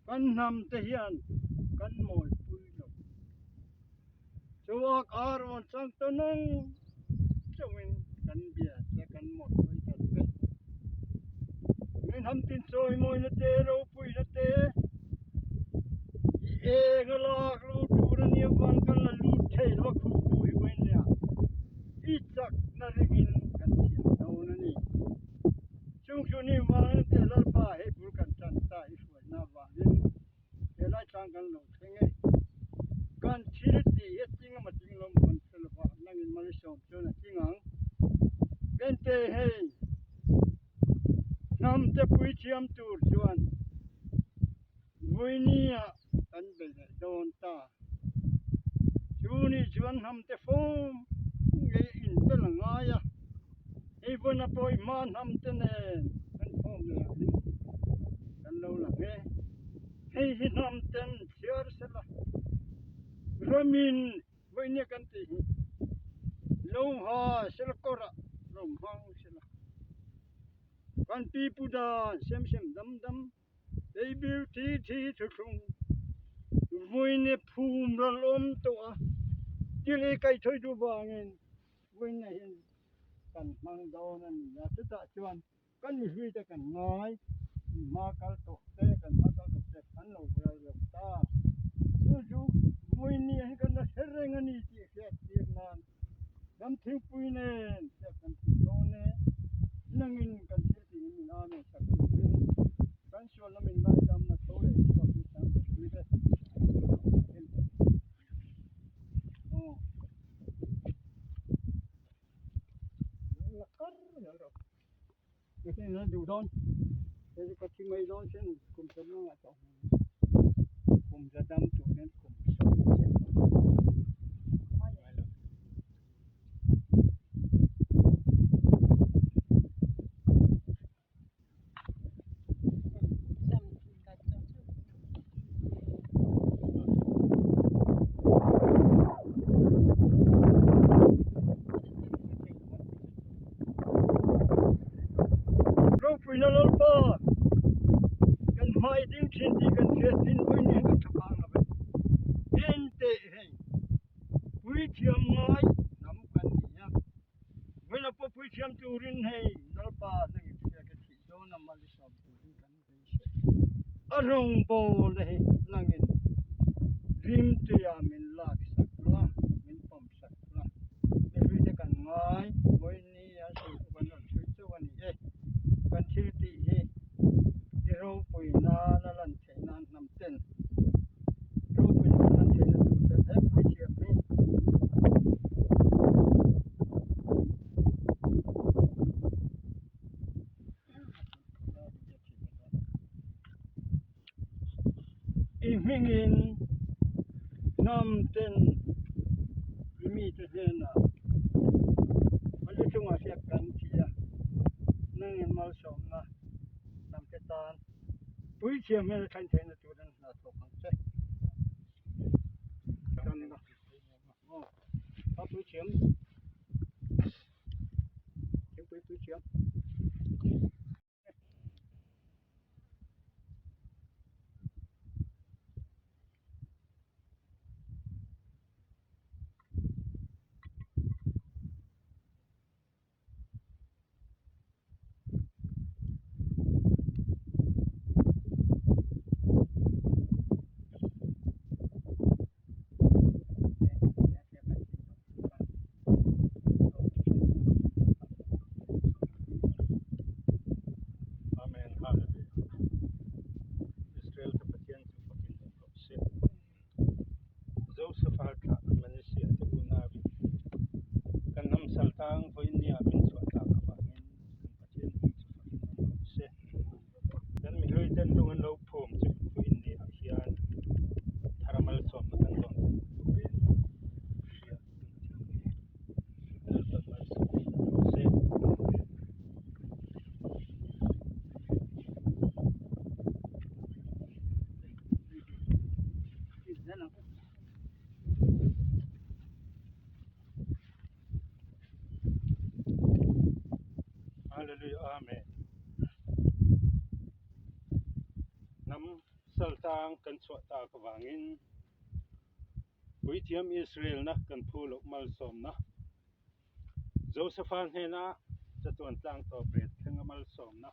Kan hnam te hian kan mawipui lo. Chuak a rawn chang ta nung chungin kan bia che kan mawipui ta lo ve. Min ham tin chawimawina te ropuina te i eng a lak lo tur a nia vang kan la lut thei lo a khuh tu hi vawiin nia i chakna ringin kan thiam dawn a ni. Chung chu ni vangin te Lalpa hei bul kan tan ta i hruaina avangin he lai tlang kan lo thleng e. Kan thil tih hi a ching emaw ching lo maw kan hre lova, nangin Malisawm chuan a ching ang. Bente hei hnam te puithiam tur chuan Vuinia kan bei leh dawn ta. Chu ni chuan hnam te fawm ngei in bel a ngai a, hei vawn a pawi hma hnam te nen kan fawm leh ah hin kan lo lang e. Hei hi hnam ten chhiar sela ramin Vawinia kan tih hi lo ha sela kawrah lo hmang sela kan pi pu dan sem sem dam dam. Eibil thi thi thuthlung vawiin phum ral awm tawh a, thil hi kaih thawi duh vangin vawiin ah hian kan hmang dawn a ni a, chutah chuan kan mihlui te kan ngai, mi hma kal tawh te kan hma kal tawh te an lo ral lo ta, chu chu vawiin ni ah hian kan la hre reng a ni tih hriat tir nan ram thingpui nen hriat kan tih dawn e, nangin kan thil tih hi min amen sak turin kan sualna min ngaidam a tho leh chhuak hi tan ka pui ve. Aw. La kar la ro. Ka tin na duh dawn. Hei chu ka thi mai dawn sin kum sawm na ngah tawh. Kum za dam tur hian kum sawm chiah a ngai lo. Ropuina Lalpa kan hmai ding thin tih kan hriat thin vawiin hian kan tha phang lo ve. Ente hei puithiam ngai hnam kan ni a, vawiin a pawh puithiam turin hei Lalpa nangin hria ka thih dawn a malisawm turin kan beisei. A rawngbâwl hi nangin rimtuia min laksak la, min pawmsak la, mihruite kan ngai, vawiin ni a sawi pawh kan rawn chhui chauh a ni e. Kan thil tih hi i ropui nan a lan theih nan hnam ten ropui nan a lan theihna tur chuan he puithiam hi I hmingin hnam ten i mite hnenah a lu chungah hriat kan ti a, nangin malsawmna hnamte tan puithiam hian a thlen theihna turin hna thawk ang che. Puithiam thingpui puithiam. Hallelujah Amen. Hnam saltang kan chhuah tak avangin Puithiam Israel-na kan phu loh malsawmna Josepha hnena chatuan tlang tawp ret thlenga malsawmna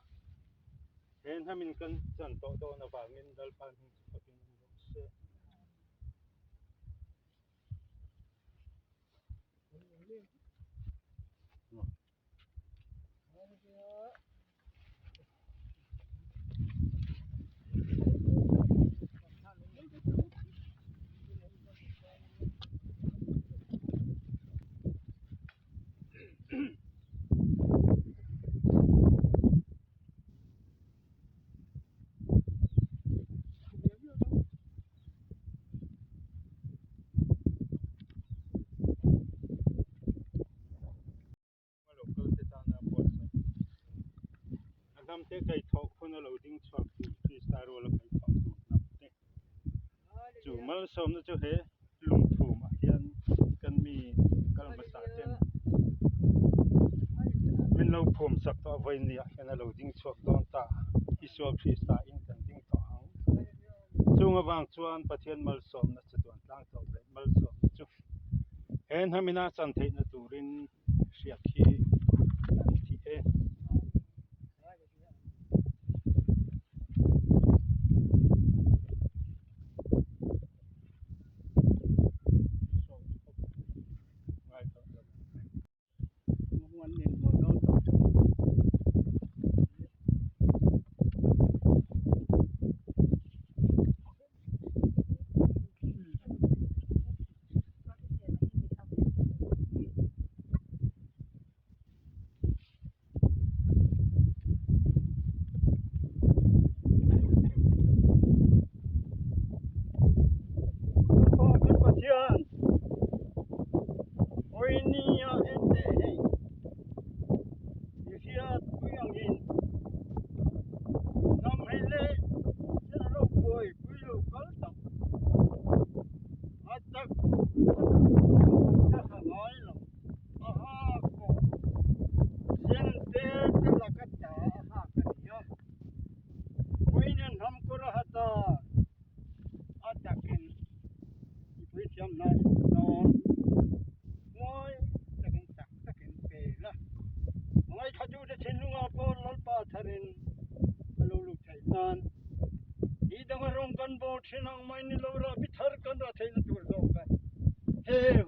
he hnamin kan chan tawh dawn avangin Lalpa hming chu fakin awm rawh se. A lo kal te tana buatsaih a hnam te kaihthawh hun a lo ding chhuak tur Krista ruala kaihthawh tur hnam te chu malsawmna chu he lungthum ah hian kan mi kal hmasa ten min lo phum sak tawh a vawiin ah hian a lo ding chhuak dawn ta Isua Krista in kan ding tawh ang chung avang chuan Pathian malsawmna chatuan tlang tawp leh malsawmna chu he hnamina chan theihna turin hriat hi an thi e. Kan Pathian Oinia ente hei i hriat pui angin hnam hei leh thil ropui pui lo kal tak a tak nasa ngai lo a hak pawh zen te te laka ta a hak a ni a Vawiin hnam kawr a hata a takin mipui thiam hna thawk dawn mawi takin chak takin pe la ngaithlatute thinlungah pawh Lalpa tharin a lo lut theih nan ni danga rawng kan bawr thin ang mai ni lo rahbi thar kan rah theihna tur zawk a he.